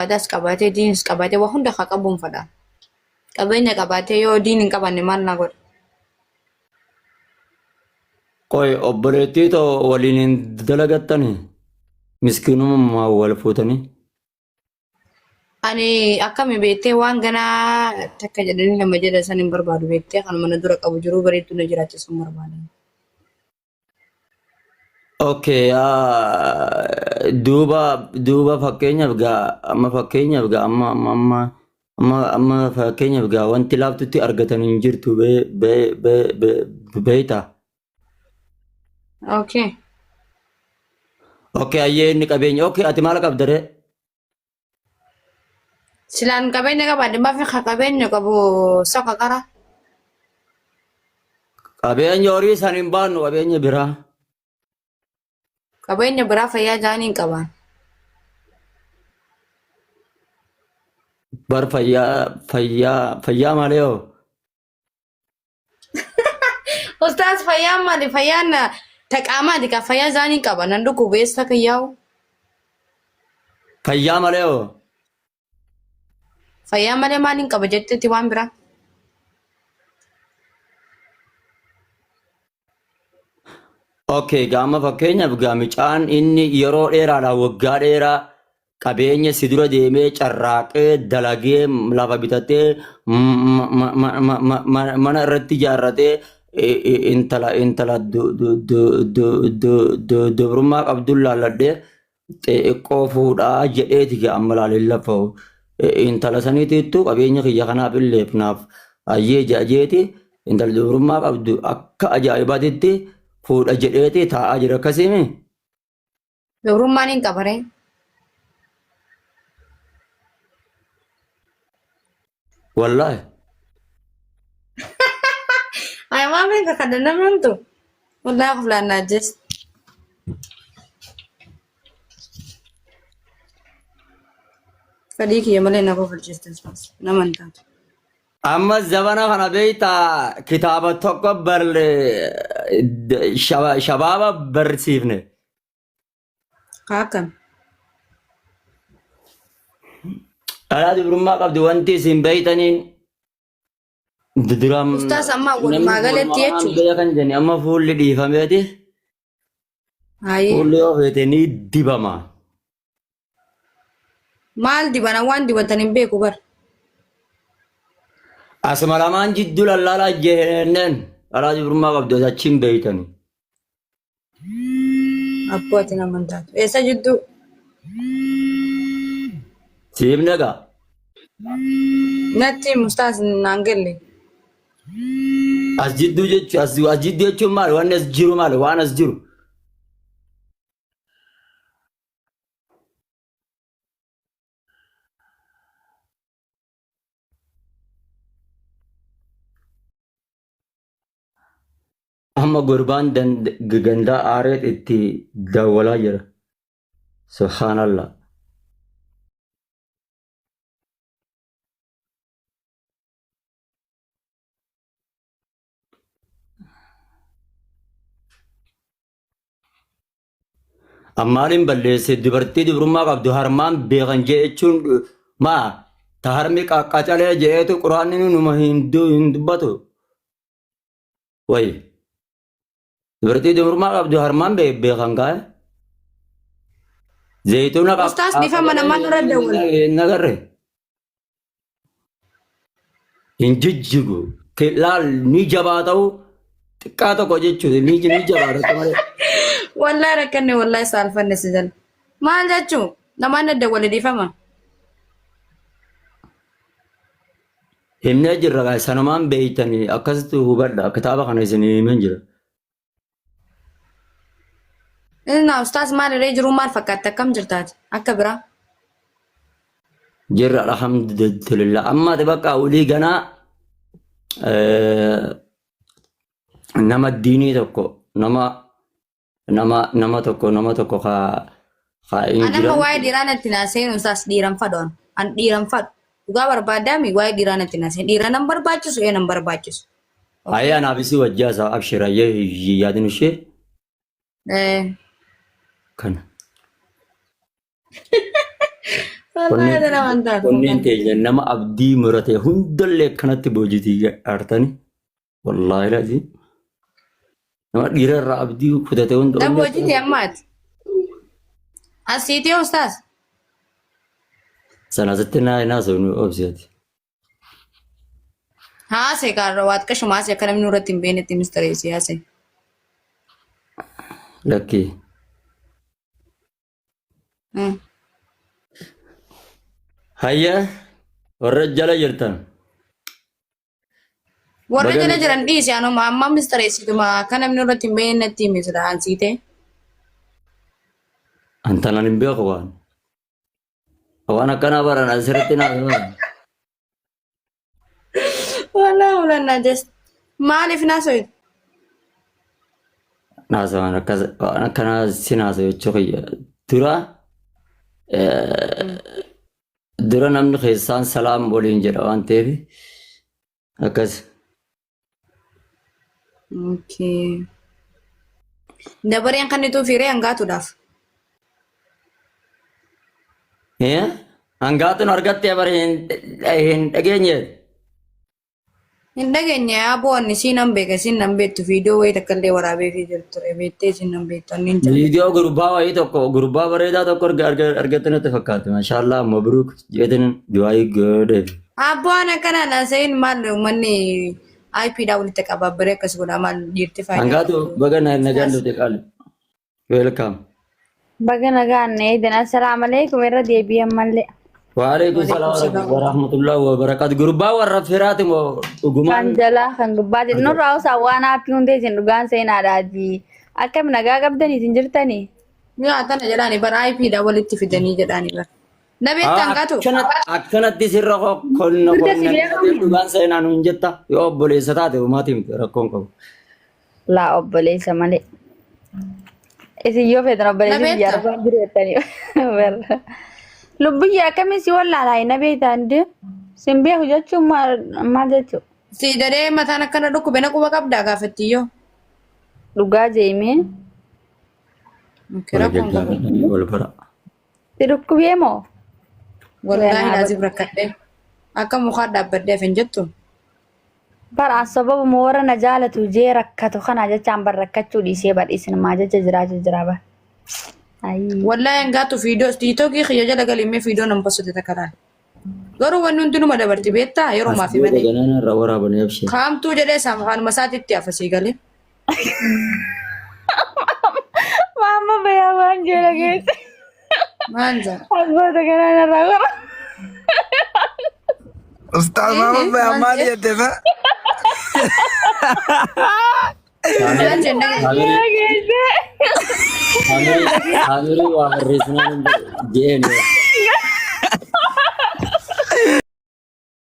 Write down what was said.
Aadaas qabaatee diinis qabaatee waa hunda haa qabuun fedha. Qabeenya qabaatee yoo diin hin qabaanne maal naa godha? Qoy obboleettii too waliin hin dalagattani? Miskiinummaa wal fuutanii? Ani akkami beektee waan ganaa takka jedhanii nama jedhan san hin barbaadu beektee kanuma na dura qabu jiruu bareedduu na jiraachisu hin barbaada. Okay, duuba fakkeenyaaf gaa amma fakkeenyaaf gaa amma amma amma amma amma fakkeenyaaf gaa wanti laaftutti argatan hin jirtu bee bee bee bee beeyta. Okay. Okay, ayyee inni qabeenya. Okay, ati maal qabda ree? Silaan qabeenya qabaadhe maaf ka qabeenya qabu soqa qara. Qabeenya horii san hin baannu qabeenya biraa. Qabeenya biraa fayyaa jaanii hin qabaan. Bar fayyaa fayyaa fayyaa malee hoo? Ustaas fayyaan maali? Fayyaan taqaamaati ka fayyaa jaanii qaba. Nan dhukkubu eessa kan yaa'u? Fayyaa malee hoo? Fayyaa malee maaliin qaba jetteeti waan biraa? Okay, gaama fakkeenyaaf gaa mucaan inni yeroo dheeraadhaan waggaa dheeraa qabeenya si dura deemee carraaqee dalagee lafa bitatee mana irratti ijaarratee intala intala dubrummaa qabduun laalladhee xiqqoo fuudhaa jedheeti gaa amma laaleen lafa intala saniitiittu qabeenya kiyya kanaaf illeef naaf ayyee je'ajeeti intala dubrummaa qabdu akka ajaa'ibaatitti fuudha jedheeti taa'aa jira akkasiimi. Dubrummaan hin qabaree. Wallaahi. Ay waan beeka kana namantu. Wallaahi kuflaan na ajjeese. Fedhii kiyya malee na kofalchiiste nama hin taatu. Amma zabana kana beektaa kitaaba tokko barle shabaaba barsiifne. Haa akkam. Dhalaa dubrummaa qabdi wanti isin beeytaniin duraan Ustaas amma walumaa namni galatti walumaa kanaan jechuun. beekan jenni amma fuulli dhiifameeti Haayee. fuulli yoo feete ni dibama. Maal dibana waan dibatan hin beeku bar. Asuma lamaan jidduu lallaalaa jenneen dhalaa dubrummaa qabdi achiin beeytani. Abboo ati nama hin taatu. Eessa jidduu? Siif nagaa. Natti mustaas naan galle. As jidduu jechuun as jidduu jechuun maali? Wanni as jiru maali? Waan as jiru. Amma gurbaan gandaa aareet itti dawwalaa jira. Subhaanallah. Ammaaliin balleesse dubartii dubrummaa qabdu harmaan beekan jechuun maa ta harmi qaqqacalee je'eetu quraanni numa hin dubbatu. Wayi. Dubartii dubrummaa qabdu harmaan beekan kaa'e. Zayituuna Ustaas dhiifama namaa nurra dawwala. hin agarre. Hin jijjigu. Laal ni jabaa ta'u xiqqaa tokko jechuudha. Ni ni jabaata akka malee. Wallahi rakkanne wallahi saalfanne si jala. Maal jechuu namaan adda wali dhiifama. Himnee jirra gaa sanumaan beeytanii akkasitti hubadha. Kitaaba kana isin himeen jira. Inni ustaas maal irree jiruu maal fakkaatti akkam jirtaati akka biraa. Jirra alhamdulillah. Amma ati bakka olii ganaa nama diinii tokko nama nama nama tokko nama tokko ka ka hin An amma jiran waa'ee dhiiraa natti naa seenu isaas dhiiran fadhu an. An dhiiran fadhu. Dhugaa barbaadaami waa'ee dhiiraa natti naa seenu. Dhiira nan barbaachisu ee nan barbaachisu. Ayee anaaf isii wajjii isaa abshir ayyee hin yaadin ishee Eh. kana. Wallaahi Onneen dhala waan taatu onneen fakkaata. teenya nama abdii murate hundallee akkanatti boojitii aartani. Wallaahi laazim. Nama dhiira irraa abdii kutate hunda Na onnee boojiti akkanatti. ammaati. Asiitii ustaas. Sana asitti naa hin haasofnu obsiati. Haasee kaarra waa xiqqashuma haasee akka namni nurratti hin beeknetti mistereessi haasee. Lakkii. Hayya warra jala jirtan. Warra Baga jala nagaa jiran dhiisi anuma amma mistereessituma akka namni nurratti hin beeknetti himi sila ansiitee. Antanan hin beeku waan. Waan akkanaa baran asirratti naaf himan. Walaa walaa just maaliif naasoytu? Naasawaan akkas waan akkanaa si naasawu jechuu kiyya. Dura dura namni keessaan salaam waliin jedha waan ta'eef akkas. Okay. Dabareen kan ituu fiiree hangaatuudhaaf. Eh? Hangaatuun argattee bari hin dhageenye. Hin dhageenye aboo ani siin nan beeka siin nan beektu viidiyoo wayii takka illee waraabee fi jirtu ture beektee siin nan beektu anni hin jaalladhu. Viidiyoo gurbaa wayii tokko gurbaa bareedaa tokko argatte natti fakkaate. Mashallah mabruuk jeetin du'aayii godheef. Abboo ana kana na sayin maal uummanni IP dhaa walitti qabaabaree akkas godha maal dhiirti faayidaa Hangaatu qabdu. baga nagaan dhufte qaali. Welcome. Baga nagaan na eedan. Assalaamu alaikum irra deebi'an mallee. Waalaikum Waalaikum salaam salaam. wa rahmatullahi wa barakatuh. Gurbaa warra firaati moo Kan dhugumaan jalaa kan gubbaati. argate? Nurraa osaa waan aappii hundee isin dhugaan seenaadhaati. Akkam nagaa qabdanii isin jirtanii? Mi'a tana jedhaani bara IP dhaa walitti fidanii jedhaani bara. Na beektaa hangaatu? Akkanatti sirra konna Durga si konna beekamu. dhugaan seenaa nuun jetta yoo obboleessa taate uumaati miti rakkoon qabu. Laa obboleessa malee. Isin yoo feetan Na obboleessi biyya beektaa? arabaa jiru jettanii. Barra. Lubbiyya akkamiin si wallaalaa na beektaa hundee? Sin beeku jechuun maal maal jechuudha? Si jedhee mataan akkana dhukkube na quba qabdaa gaafattiyyoo. Dhugaa jeemee. Okay, Wal rakkoon qabu. jajjabeeffadhaa wal bara. Si dhukkubee moo? Wallaahi Weenaa laazim rakkadhee. Akka mukaa dhaabbadhee hafin jettu. Bara an sababuma warra na jaalatu jee rakkatu kana jechaan bar rakkachuu dhiisee bar isinumaa jecha jiraachuu jira bar. Ayii. Wallaahi hangaatu fiidoo tiitookii kiyya jala galimee fiidoo nan basute takka laal. Garuu wanni hundinuma dabarti beektaa yeroo As maafi booda malee. ganaana irraa waraabanii abshee. Kaamtuu jedhee isaaf afaanuma isaatitti hafa sii galee. Maama bayaa waan jedha keessa. Maal jedha? Abboota kanaan irraa qaba. Ustaaz Maamad Bayaa Maal maal jedhe? jette sa? Maal jedhe? Kaamirii Keessa. kaamirii waa barreessinaan hin jedheen.